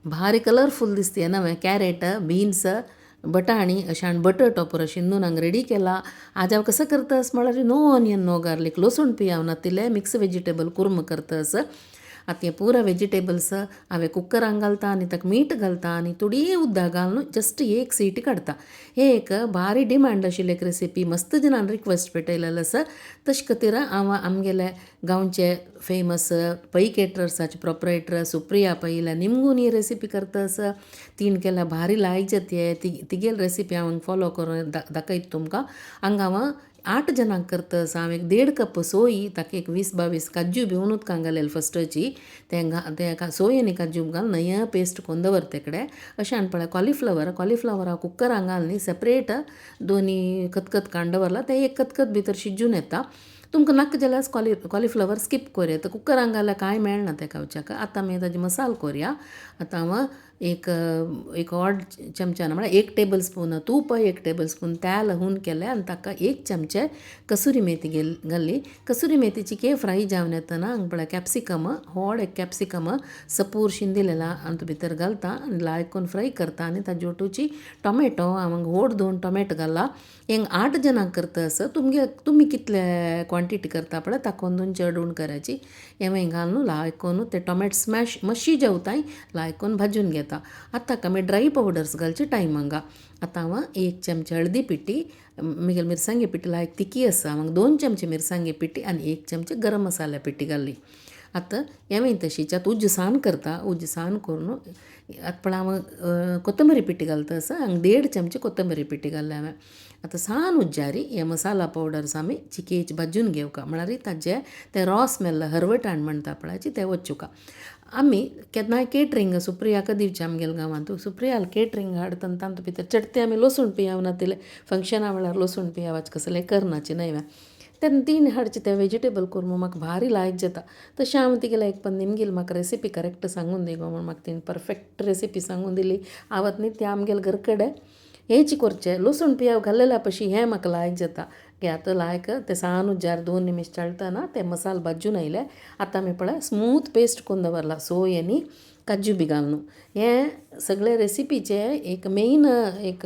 भारी कलरफुल दिसते नवें कॅरेट बीन्स बटाणी अशें बटाटो पुरो शिंदून हांगा रेडी केला. आज हांव कसो करतास म्हळ्यार नो ऑनियन नो गार्लीक लसूण पियाव नातिल्लें मिक्स वेजिटेबल कुर्मा करतास. आतां हें पुरा वेजिटेबल्स हांवें कुकरान घालता आनी ताका मीठ घालता आनी थोडी उदक घालून जस्ट एक सीटी काडटा. हे एक भारी डिमांड आशिल्ली एक रेसिपी मस्त जाणान रिक्वेस्ट पेटयलेलो आसा. तशें खातीर हांव आमगेले गांवचे फेमस पै केटरर्साचे प्रोपरायटर सुप्रिया पैला निमगून ही रेसिपी करता आसा. तिणें केल्यार भारी लायक जाता तिगेली रेसिपी हांव फोलो करून दाखयता तुमकां. हांगा हांव 8 जाणांक करता आसा. हांव एक 1.5 कप सोय ताका एक 20-22 काजू बी उदकांत घालेले फस्टाची ते सोय आनी काजू घालून नया पेस्ट करून दवरता कडेन. अशें आनी पळय कॉलिफ्लावर कॉलिफ्लावर हांव कुकरान घाल न्ही सेपरेट दोनी खतखत काडून दवरला तें एक खतखत भितर शिजून येता. तुमकां नाका जाल्यार कॉलिफ्लावर स्कीप करूं येता. कुकरान घाल्यार कांय मेळना तें खावच्याक. आतां आमी ताजे मसालो करुया. आतां हांव एक एक अर्द चमचा म्हळ्यार 1 टेबल स्पून तूप 1 टेबल स्पून तेल हून केलें आनी ताका 1 चमचे कसुरी मेथी घाली. कसुरी मेथी चिके फ्राय जावन येतना हांगा पळय कॅप्सिकम व्हड एक कॅप्सिकम सपूर शिंदिलेला हातूंत भितर घालता आनी लायक करून फ्राय करता आनी ताजे ओटूची टोमॅटो हांव व्हड 2 टोमॅटो घाला. हिंग 8 जाणांक करता आसा. तुमगे तुमी कितले क्वॉन्टिटी करता पळय ताका अंदून चड उण करायची. हें घालून लायक करून ते टोमॅटो स्मॅश मातशी जेवताय लायक करून भाजून घेता. आतां ताका आमी ड्राय पावडर्स घालचे टायम हांगा. आतां हांव 1 चमचे हळदी पिठी, म्हगेली मिरसांगे पिठी लायक तिकी आसा हांव 2 चमचे मिरसांगे पिठी आनी 1 चमचे गरम मसाल्या पिठी घाली. आतां हेंवूय तशीच आतां उज्ज सान करता. उज्ज सान करून आतां पळय हांव कोथंबरी पिठी घालता आसा. हांगा 1.5 चमचे कोथंबरी पिठी घातल्या हांवें. आतां सान उज्जारी हे मसाला पावडर्स आमी चिकेच भाजून घेवका म्हळ्यार ताजे ते रॉ स्मेल हरवटाण म्हणटा पळय ते वचुका. आमी केन्नाय केटरींग सुप्रियाक दिवचें आमगेल्या गांवांत सुप्रियाल केटरींग हाडटा तातूंत भितर चडते आमी लसूण पियाव नातिल्लें फंक्शना वेळार लसूण पियावाच कसलें करनाचे न्हय तेन्ना तीन हाडचे ते वेजिटेबल कुर्मा म्हाका भारी लायक जाता. तशें हांव तिगेलें एक पण निमगेली म्हाका रेसिपी करेक्ट सांगून दी गो म्हूण म्हाका तिणें परफेक्ट रेसिपी सांगून दिली. हांव आतां न्ही तें आमगेले घर कडेन हेंच करचें लसूण पियाव घालेल्या पशी हें म्हाका लायक जाता. आतां लायक ते सान उज्जार 2 निमीश चलतना ते मसाल भाजून आयले. आतां आमी पळय स्मूथ पेस्ट करून दवरला सोय आनी काजू बी घालून. हें सगळे रेसिपीचें एक मेन एक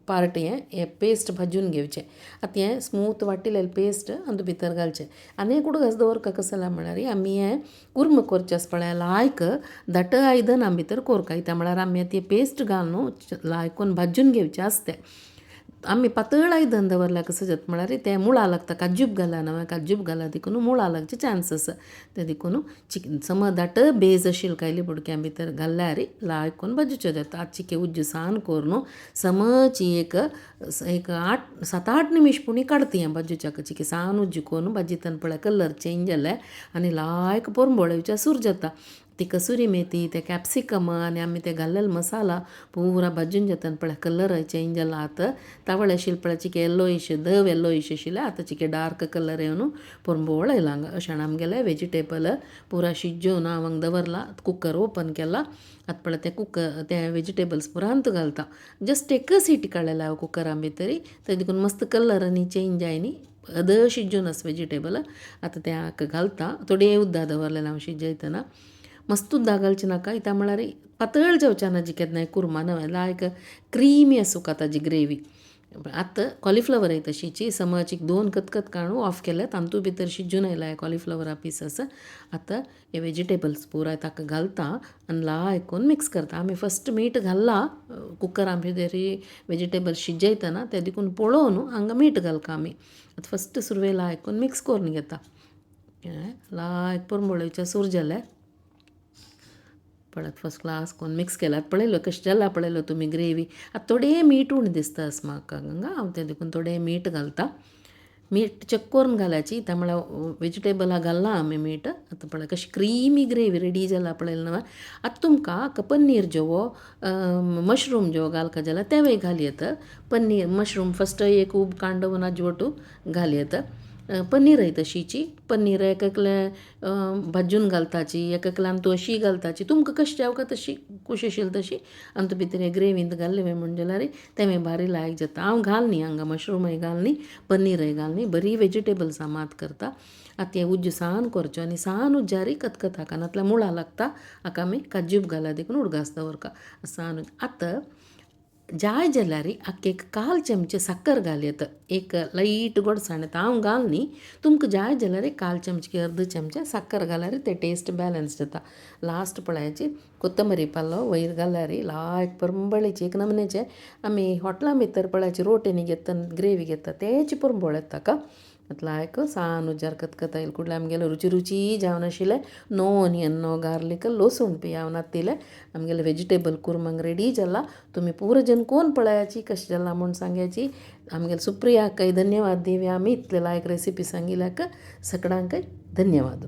पार्ट हें हें पेस्ट भाजून घेवचें. आतां हें स्मूथ वाटिल्लें पेस्ट हातूंत भितर घालचें आनी एक उडगास दवरका कसो जाला म्हळ्यार आमी हें कुर्मा करचें आसा पळय लायक धाट आयदनां भितर करका. कित्याक म्हळ्यार आमी ती पेस्ट घालून लायक करून भाजून घेवचें आसता. आमी पातळ आयदन दवरल्यार कसो जाता म्हळ्यार तें मुळां लागता. काजूब घाला न्हू काजूब घाला देखून मुळां लागचे चान्स आसा. तें देखून समज धाट बेज आशिल्लें कायली बुडक्यां भितर घाल्यार लायक करून भाजूचें जाता. आतां चिके उज्ज सान करून समज एक एक 7-8 निमीश पुणी काडटा हें भाजूच्याक. चिके सान उज्ज करून भाजयतना पळय कलर चेंज जाले आनी लायक पोरंबळ सूर जाता. ती कसुरी मेथी ते कॅप्सिकम आनी आमी ते घाल्लेले मसाला पुरा भाजून जाता पळय कलर चेंज जाला. आतां तावळ आशिल्ले पळय चिके येल्लोइश धव येल्लोइश आशिल्ले आतां चिके डार्क कलर येवन पोरंबळ येयला हांगा. अशें आमगेलें वेजिटेबल पुरा शिजोवन हांव हांगा दवरला. कुकर ओपन केला. आतां पळय तें कुकर ते वेजिटेबल्स पुरांत घालता. जस्ट एक सीटी काडलेले हांव कुकरां भितर ते देखून मस्त कलर आनी चेंज जाय न्ही अद शिजून आसा वेजिटेबल. आतां तें हाका घालता. थोडें उदक दवरलेलें हांव शिजयतना. मस्त उदक घालचें नाका कित्याक म्हळ्यार पातळ जावचें ना जी केन्नाय कुर्मा न्हय लायक क्रिमी आसूंक ताजी ग्रेवी. आतां कॉलिफ्लावरय तशीची समज एक 2 खतखत काडून ऑफ केले तातूंत भितर शिजून आयला कॉलिफ्लावरा पीस आसा. आतां हे वेजिटेबल्स पुराय ताका घालता आनी लायक करून मिक्स करता. आमी फस्ट मीठ घाल्ला कुकरां भितर वेजिटेबल्स शिजयतना तें देखून पळोवन हांगा मीठ घालता आमी. आतां फस्ट सुरवेक लायक करून मिक्स करून घेता. लायक पोरंबळीचे सूर जाले पळयात फर्स्ट क्लास करून मिक्स केला. पळयलो कशें जाला पळयलो तुमी ग्रेवी. आतां थोडें मीठ उणें दिसता अशें म्हाका हांगा. हांव तें देखून थोडें मीठ घालता. मीठ चेक करून घालायची त्या म्हळ्यार वेजिटेबलां घालना आमी मीठ. आतां पळय कशी क्रिमी ग्रेवी रेडी जाला पळयलें न्हय. आतां तुमकां पनीर जेवो मशरूम जेवो घालका जाल्यार तेंवूय घाल येता. पनीर मशरूम फस्ट एक उब काडून दवरून वटू घाल येता. पनीरय तशीची पनीर एक एकले भाजून घालताची एक एकल्यान तूं अशीय घालताची. तुमकां कशें जावका तशी कशी आशिल्ली तशी आनी तूं भितर ग्रेवींत घाल्ले म्हूण जाल्यार तें भारी लायक जाता. हांव घाल न्ही हांगा मशरूमय घाल न्ही पनीरय घाल न्ही बरी वेजिटेबल्सां मात करता. आतां हें उज्जू सान करचो आनी सान उज्जारी कतकता नातल्यार मुळां लागता. हाका आमी काज्जूब घाला देखून उडगास दवरका सान. आतां जाय जाल्यार आक्के एक काल चमचे साकर घालयत, एक लायट गोडसाण येता. हांव घाल न्ही, तुमकां जाय जाल्यार एक काल चमचे की अर्द चमचे साकर घाल्यार ते टेस्ट बॅलन्स जाता. लास्ट पळयाची कोथंबरी पालो वयर घाल्यार लायक परंबळीची एक नमनेचे आमी हॉटलां भितर पळयाची रोटी घेता ग्रेवी घेता तेची परंबळ येता का. लायक सान उज्जार कतकता येयल कुडले आमगेले रुची रुची जावन आशिल्लें नो ओनियन नो गार्लीक लसूण पियाव नातिले आमगेले वेजिटेबल कुरमांक रेडी जाला. तुमी पुरो जन कोण पळयाची कशें जाला म्हूण सांग्याची. आमगेले सुप्रियाकय धन्यवाद दिवया आमी इतले लायक रेसिपी सांगिल्ल्याक. सगळ्यांकय धन्यवाद.